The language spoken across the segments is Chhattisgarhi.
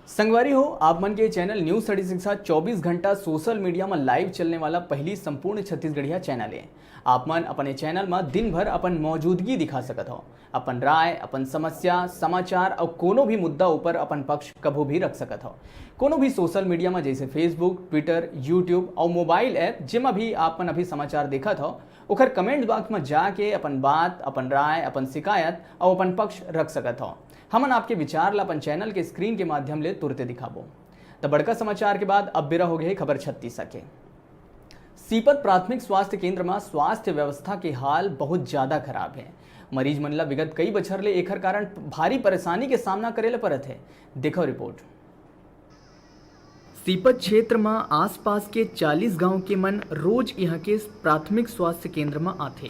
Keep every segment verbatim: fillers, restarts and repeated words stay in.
संगवारी हो, आप मन के चैनल न्यूज थर्टी सिक्स हा चौबीस घंटा सोशल मीडिया म लाइव चलने वाला पहली संपूर्ण छत्तीसगढ़िया चैनल है। आप मन अपने चैनल म दिन भर अपन मौजूदगी दिखा सकत हो, अपन राय, अपन समस्या, समाचार और कोनो भी मुद्दा ऊपर अपन पक्ष कभू भी रख सकत हो। कोनो भी सोशल मीडिया म जैसे Facebook, Twitter, YouTube और मोबाइल ऐप, जेमा भी आप मन अभी समाचार देखत हो, ओकर कमेंट बॉक्स म जाके अपन बात, अपन राय, अपन शिकायत और अपन पक्ष रख सकत हो। हमन आपके विचार ला अपन चैनल के स्क्रीन के माध्यम ले तुरते दिखाबो। त बड़का समाचार के बाद अब बेरा हो गए खबर छत्तीस के। सीपत प्राथमिक स्वास्थ्य केंद्र म स्वास्थ्य व्यवस्था के हाल बहुत ज्यादा खराब है। मरीज मन ला विगत कई बछर ले एखर कारण भारी परेशानी के सामना करे ला परत है। देखो रिपोर्ट। सीपत क्षेत्र म आसपास के चालीस गांव के मन रोज यहाँ के प्राथमिक स्वास्थ्य केंद्र म आथे,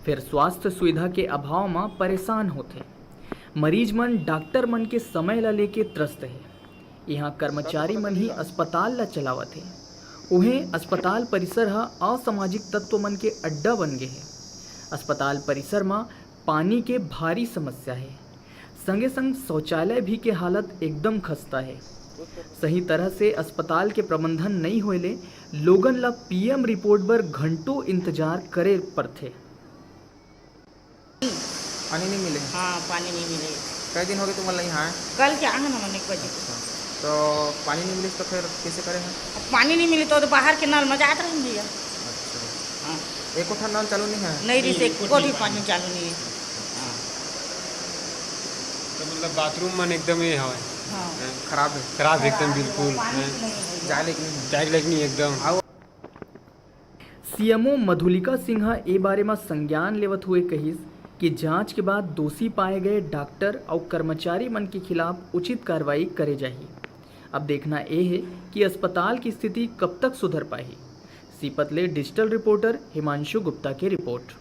फिर स्वास्थ्य सुविधा के अभाव म परेशान होथे। मरीज मन डॉक्टर मन के समय ला लेके त्रस्त हे। यहाँ कर्मचारी मन ही अस्पताल ला चलावत हे। उहें, अस्पताल परिसर ह असामाजिक तत्व मन के अड्डा बन गे हे। अस्पताल परिसर म पानी के भारी समस्या हे, संगे संग शौचालय भी के हालत एकदम खस्ता हे। सही तरह से अस्पताल के प्रबंधन नइ होए ले लोगन ला पीएम रिपोर्ट बर घंटों इंतजार करे पड़थे। पानी नहीं मिले? हाँ, पानी नहीं मिले। कई दिन हो गए तुमन ला यहाँ आए? कल के आए ना, एक बजे। अच्छा, तो पानी नहीं मिले तो फिर कैसे करे हैं? अब पानी नहीं मिले तो, तो बाहर के नल में जात रहेंगे भैया। अच्छा। हाँ। एको ठन नल चालू नहीं है? नहीं, रिस एको कोठी पानी चालू नहीं है। हाँ। तो मतलब बाथरूम मन एकदम ये हवे। हाँ। खराब है? खराब है एकदम, खराब है, बिल्कुल। पानी हैं? नहीं है भैया। जाए लेकिन नहीं है। जाए लेकिन नहीं एकदम। आओ। सीएमओ मधुलिका सिंह ह ए बारे म संज्ञान लेवत हुए कहिस कि जांच के बाद दोषी पाए गए डॉक्टर अउ कर्मचारी मन के खिलाफ उचित कार्रवाई करे जाही। अब देखना ए हे कि अस्पताल की स्थिति कब तक सुधर पाही। सीपत ले डिजिटल रिपोर्टर हिमांशु गुप्ता के रिपोर्ट।